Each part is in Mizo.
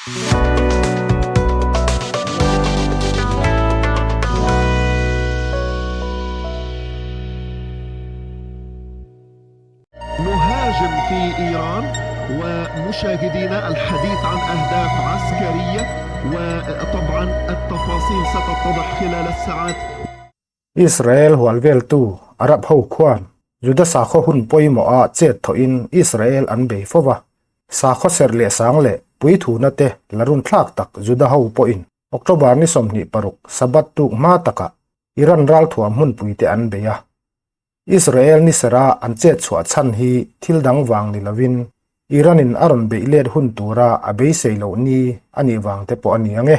نهاجم في إيران ومشاهدينا الحديث عن أهداف عسكرية وطبعا التفاصيل ستتضح خلال الساعات Israel hual veltu Arab ho khuan Juda sakhaw hun pawimawh ah chet thawhin Israel an bei fo va. Sakhaw serh leh sang leh puithuna te la run thlak tak Juda ho pawhin October ni 26 Sabbath tuk hma takah Iran ralthuam hmunpui te an bei a. Israel ni serh a an chet chhuah chhan hi thil dang vang ni lovin Iran in a rawn beih let hun tura a beisei loh ni a nih vang te pawh a ni ang e.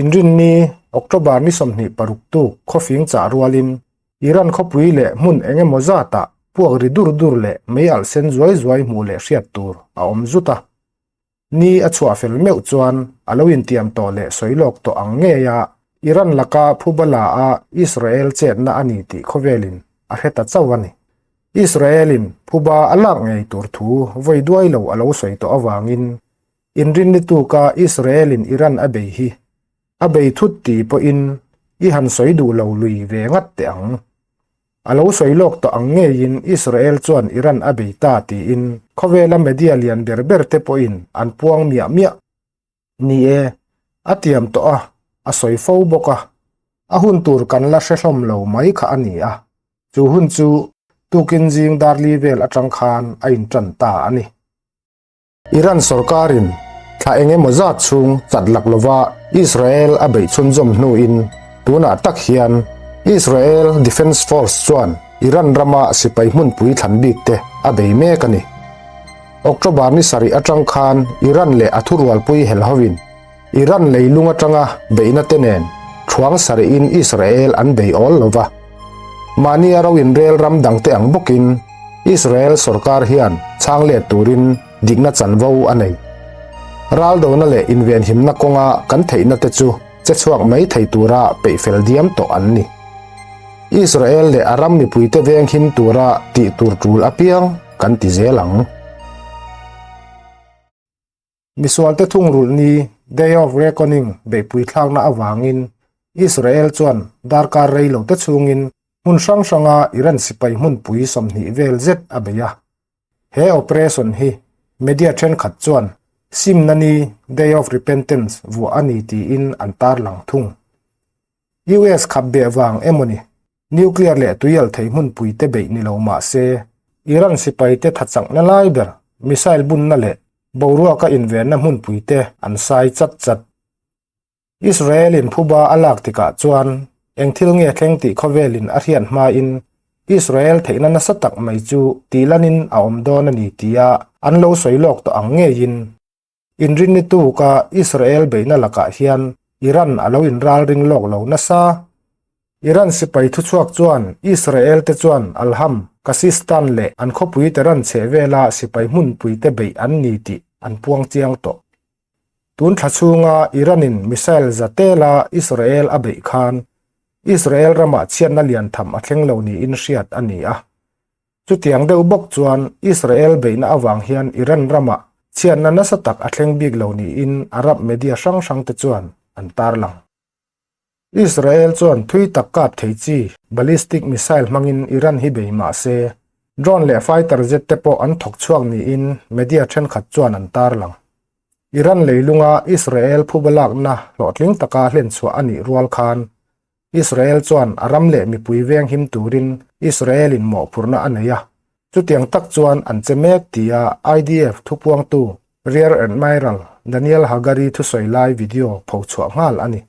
Inrinni, October ni 26 tuk khawfing chah rualin Iran khawpui leh hmun eng emaw zatah puak ri dur dur leh mei alh sen zuai zuai hmuh leh hriat tur a awm zut a. Ni a chhuah fel meuh chuan a lo intiam tawh leh sawi lawk tawh ang ngei a, Iran laka phubala a Israel chetna a ni tih khawvelin a hre ta chauh a ni. Israel-in phuba a lak ngei tur thu vawi duai lo a lo sawi tawh avangin Inrinni tuka Israel-in Iran a bei hi a bei thut ti pawhin i han sawi duh lo lui ve ngat teh ang. A lo sawi lawk tawh ang ngeiin Israel chuan Iran a bei ta tiin khawvela media lian ber ber te pawhin an puang miah miah. Ni e, a tiam tawh a, a sawi fo bawk a. A hun tur kan la hre hlawm lo mai kha a ni a, chu hun chu tukin zing darli vel atang khan a intan ta a ni. Iran sorkarin thla eng emaw zat chhung chat lak lova Israel a beih chhunzawm hnuin tunah tak hian Israel Defence Force chuan Iran rama sipai hmunpui thlan bik te a bei mek a ni. October ni sarih atang khan Iran leh a thurualpui hel hovin Iran leilung atanga beihna te nen thuang sarihin Israel an bei awl lova. Mahni a ro inrel ram dangte ang bawkin Israel sorkar hian chhang let turin dikna chanvo a nei. Raldona leh invenhimna kawnga kan theihna te chu che chhuak mai thei tura peihfel diam tawh an ni. Israel leh a ram mipuite venghim tura tih tur tul apiang kan ti zel ang. Misualte thungrulh ni, Day of Reckoning, beihpui thlakna avangin Israel chuan darkar rei lote chhungin hmun hrang hranga Iran sipai hmunpui 20 vel zet a bei a. He operation hi media thenkhat chuan simna ni, Day of Repentance, vuah a ni tiin an tarlang thung. US khap beh vang emawni Nuclear leh tuial thei hmunpui te beih ni lo mah se, Iran sipai te thachakna lai ber missile bunna leh boruaka invenna hmunpui te an sai chat chat. Israel in phuba a lak tikah chuan eng thil nge thleng tih khawvelin a hriat hmain Israel theihna nasa tak mai chu tihlanin a awm dawn a ni tia an lo sawi lawk tawh ang ngeiin Inrinni tuka Israel beihna lakah hian Iran a lo inralring lawk lo nasa. Iran sipai thuchhuak chuan Israel te chuan Al-Ham, Kasistan leh an khawpui Tehran chhehvela sipai hmunpui te beih an ni tih an puang chiang tawh. Tun thla chhunga Iran-in missile za tela Israel a beih khan Israel ramah chhiatna lian tham a thleng lo niin hriat a ni a. Chutiang deuh bawk chuan Israel beihna avang hian Iran ramah chhiatna nasa tak a thleng bik lo niin Arab media hrang hrang te chuan an tarlang. Israel chuan thui tak kap thei chi ballistic missile hmangin Iran hi bei mah se, drone leh fighter jet te pawh an thawk chhuak niin media thenkhat chuan an tarlang. Iran leilunga Israel phuba lakna hlawhtling taka hlenchhuah a nih rual khan Israel chuan a ram leh mipui veng him turin Israel-in mawhphurhna a nei a, chutiang tak chuan an che mek tia IDF thupuangtu Rear Admiral Daniel Hagari thusawi lai video phochhuah nghal a ni.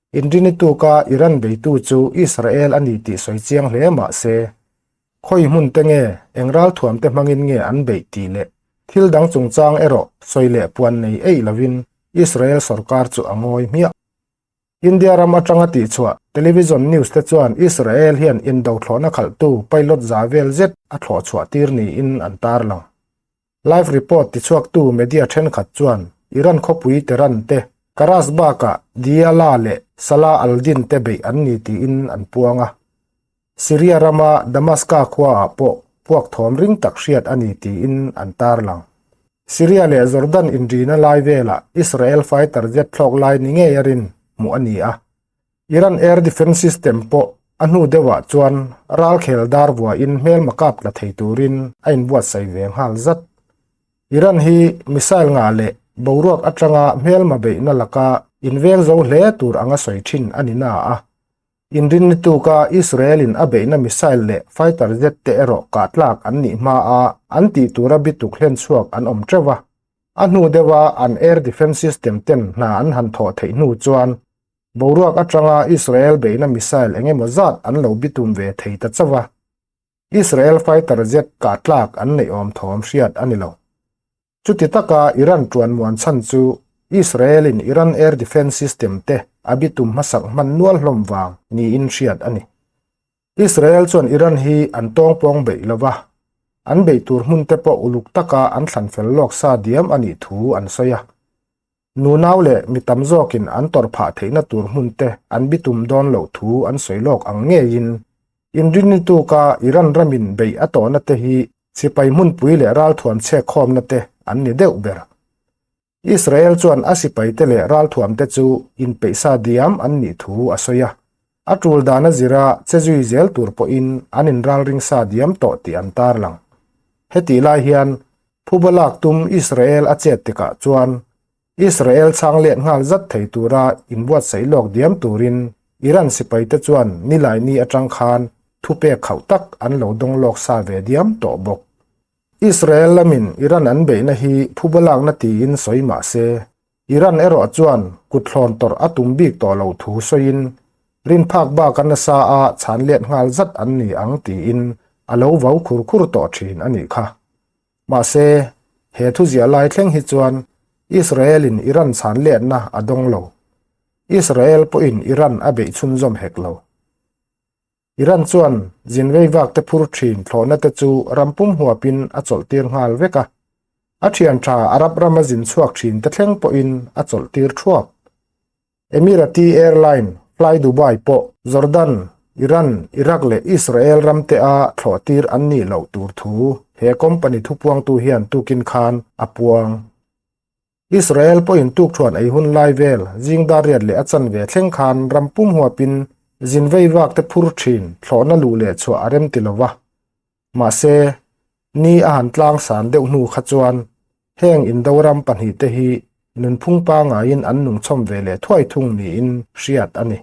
Inrini tuka Iran beitu chu Israel a ni tih sawi chiang hle mah se, khawi hmun te nge, eng ralthuam te hmangin nge an beih tih leh thil dang chungchang erawh sawi leh puan nei eih lovin Israel sorkar chu a ngawi hmiah. India ram atanga tihchhuah television news te chuan Israel hian indo thlawhna khalhtu pilot za vel zet a thlawh chhuah tir niin an tarlang. Live report tichhuaktu media thenkhat chuan Iran khawpui Tehran te, Karaj bakah Diyala leh Salah al-Din te beih an ni tiin an puang a. Syria rama Damaska khuaah pawh puak thawm ring tak hriat a ni tiin an tarlang. Syria leh Jordan inrina lai velah Israel fighter jet thlawk lai ni ngei a rin hmuh a ni a. Iran air defence system pawh a hnu deuhah chuan ralkhel dar vuahin hmelma kap tla thei turin a inbuatsaih ve nghal zat. Iran hi missile ngah leh boruak atanga hmelma beihna laka inveng zo hle tur anga sawi thin a ni na a. Inrinni tuka Israel-in a beihna missile leh fighter jet te erawh kah tlak an nih hma a an tih tura bituk hlen chhuak an awm teuh a. A hnu deuha an air defence system ten hna an han thawh theih hnu chuan boruak atanga Israel beihna missile eng emaw zat an lo bitum ve thei ta chauh a. Israel fighter jet kah tlak an neih awm thawm hriat a ni lo. Chuti taka Iran tuan muan chhan chu Israel-in Iran air defence system te a bitum hmasak hman nual hlawm vang niin hriat a ni. Israel chuan Iran hi an tawngpawng beih lo va, an beih tur hmun te pawh uluk taka an thlan fel lawk sa diam a nih thu an sawi a. Nunau leh mi tam zawkin an tawrh phah theihna tur hmun te an bitum dawn loh thu an sawi lawk ang ngeiin inrinni tuka Iran ramin beih a tawhna te hi sipai hmunpui leh ralthuam chhek khawmna te an ni deuh ber. Israel chuan a sipaite leh ralthuamte chu inpeihsa diam an nih thu a sawi a, a tul dana zira che zui zel tur pawhin an inralring sa diam tawh tih an tarlang. Hetih lai hian phuba lak tum Israel a chet tikah chuan Israel chhang let nghal zat thei tura inbuatsaih lawk diam turin Iran sipaite chuan Nilaini atang khan thupek khauh tak an lo dawng lawk sa ve diam tawh bawk. Israel lamin Iran an beihna hi phuba lakna tiin sawi mah se, Iran erawh chuan kutthlawn tawrh a tum bik tawh loh thu sawiin, rinphak baka nasa a chhan let nghal zat an ni ang tiin a lo vau khur khur tawh thin a nih kha. Mahse, he thuziah lai thleng hi chuan Israel-in Iran chhan letna a dawng lo. Israel pawhin Iran a beih chhunzawm hek lo. Iran chuan zinvei vak te phur thin thlawhna te chu ram pum huapin a chawlhtir nghal vek a, a thian tha Arab rama zin chhuak thin te thleng pawhin a chawlhtir thuap. Emirati airline Fly Dubai pawh Jordan, Iran, Iraq leh Israel ram te a thlawhtir an nih loh tur thu he company thupuangtu hian tukin khan a puang. Israel pawhin tukthuan ei hun lai vel zing dar riat leh a chanve thleng khan ram pum huapin zin vei vak te phur thin thlawhna luh leh chhuah a rem ti lo va. Mahse, ni a han tlang san deuh hnu kha chuan heng indo ram pahnihte hi nunphung pangaiin an nungchhawm ve leh thuai thung niin hriat a ni.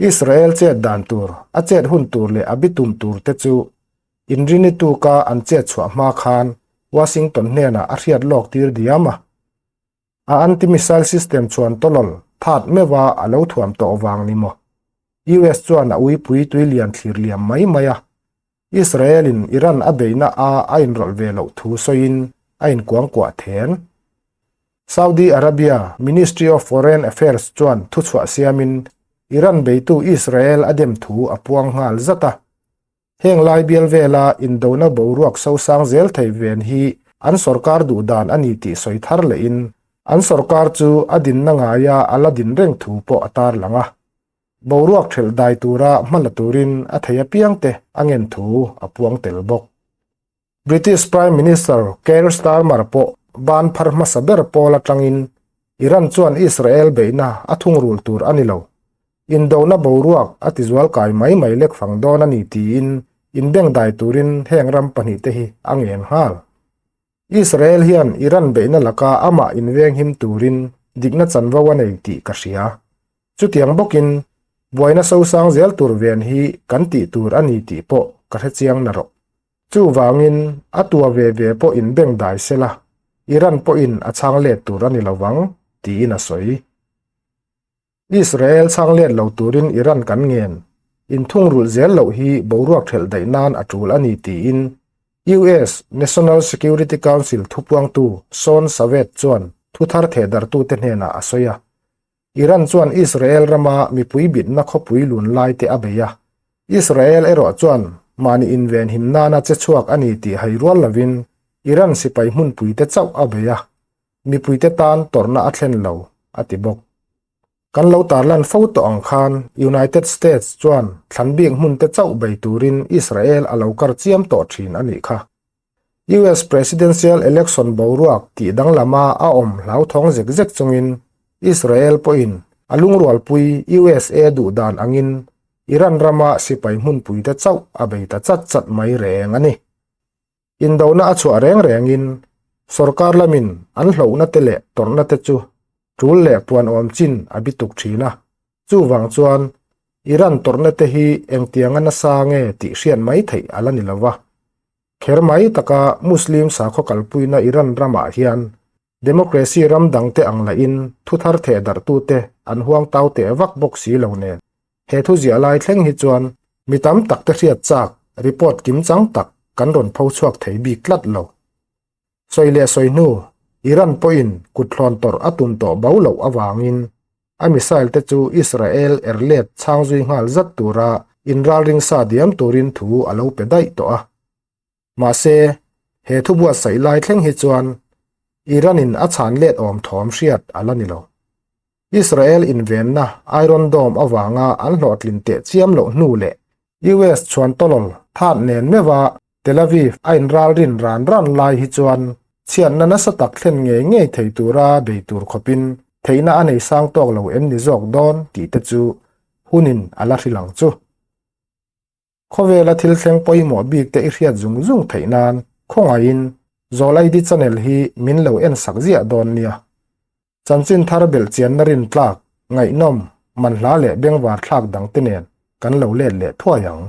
Israel chet dan tur, a chet hun tur leh a bitum tur te chu inrini tuka an chet chhuah hma khan Washington hnenah a hriat lawk tir diam a. A anti-missile system chuan tawlawl that meuha a lo thuam tawh vang ni maw? US chuan a uipui tui lian thlir liam mai mai a. Israel-in Iran a beihna a a inrawlh ve loh thu sawiin a inkuangkuah then. Saudi Arabia Ministry of Foreign Affairs chuan thuchhuah siamin Iran beitu Israel a dem thu a puang nghal zat a. Heng lai bial vela indona boruak sosang zel thei ven hi an sorkar duh dan a ni tih sawi thar lehin an sorkar chu a dinna ngaia a la din reng thu pawh a tarlang a. Boruak thelh dai tura hma la turin a thei apiangte a ngen thu a puang tel bawk. British Prime Minister Keir Starmer pawh ban phar hmasa ber pawl atangin Iran chuan Israel beihna a thungrul tur a ni lo. Indona boruak a tizual kai mai mai lek fang dawn a ni tiin inbengdai turin heng ram pahnihte hi a ngen nghal. Israel hian Iran beihna laka amah invenghim turin dikna chanvo a nei tih ka hria. Chutiang bawkin buaina sosang zel tur ven hi kan tih tur a ni tih pawh ka hrechiang na rawh. Chuvangin, a tua ve ve pawh inbeng dai sela, Iran pawhin a chhang let tur a ni lo vang, tiin a sawi. Israel chhang let lo turin Iran kan ngen, inthungrulh zel loh hi boruak thelh daih nan a tul a ni tiin US National Security Council thupuangtu Sean Savett chuan thuthar thehdarhtute hnenah a sawi a. Iran chuan Israel rama mipui bitna khawpui lun lai te a bei a, Israel erawh chuan mahni invenhim nana che chhuak a ni tih hai rual lovin Iran sipai hmunpui te chauh a bei a, mipuite tan tawrhna a thlen lo, a ti bawk. Kan lo tarlan fo tawh ang khan United States chuan thlan bik hmun te chauh bei turin Israel a lo kar chiam tawh thin a nih kha. US Presidential Election boruak tih danglama a awm hlauthawng zek zek chungin Israel pawhin a lungrualpui USA duh dan angin Iran rama sipai hmunpuite chauh a bei ta chat chat mai reng a ni. Indona a chhuah reng rengin sorkar lamin an hlohna te leh tawrhna te chu tul leh puan awm chin a bi tuk thin a. Chuvang chuan Iran tawrhna te hi engtianga nasa nge tih hriat mai theih a la ni lo va. Kher mai taka Muslim sakhaw kalpuina Iran ramah hian democracy ram dangte ang lahin thuthar theh darhtute an huang tau teh vak bawk si lo nen. He thu ziah lai thleng hi chuan mi tam tak te hriat chak report kim chang tak kan rawn pho chhuak thei bik tlat lo. Sawi leh sawi hnu, Iran pawhin kut thlawn tawrh a tum tawh bo loh avangin a missile te chu Israel er let chhang zui nghal zat tura inralring sa diam turin thu a lo pe daih tawh a. Mahse, he thu buatsaih lai thleng hi chuan Iran-in a chhan let awm thawm hriat a la ni lo. Israel invenna Iron Dome avanga an hlawhtlin teh chiam loh hnu leh US chhuan tawlawl that nen meuha Tel Aviv a inralrin ran ran lai hi chuan chhiatna nasa tak thlen ngei ngei thei tura bei tur khawpin theihna a nei sang tawk lo em ni zawk dawn tih te chu hunin a la hrilh ang chu. Khawvela thil thleng pawimawh bik te i hriat zung zung theih nan khawngaihin Zawlaidi channel hi min lo en sak ziah dawn nia. Chanchin thar belh chianna rintlak, ngaihnawm, manhla leh bengvar thlak dang te nen kan lo let leh thuai ang.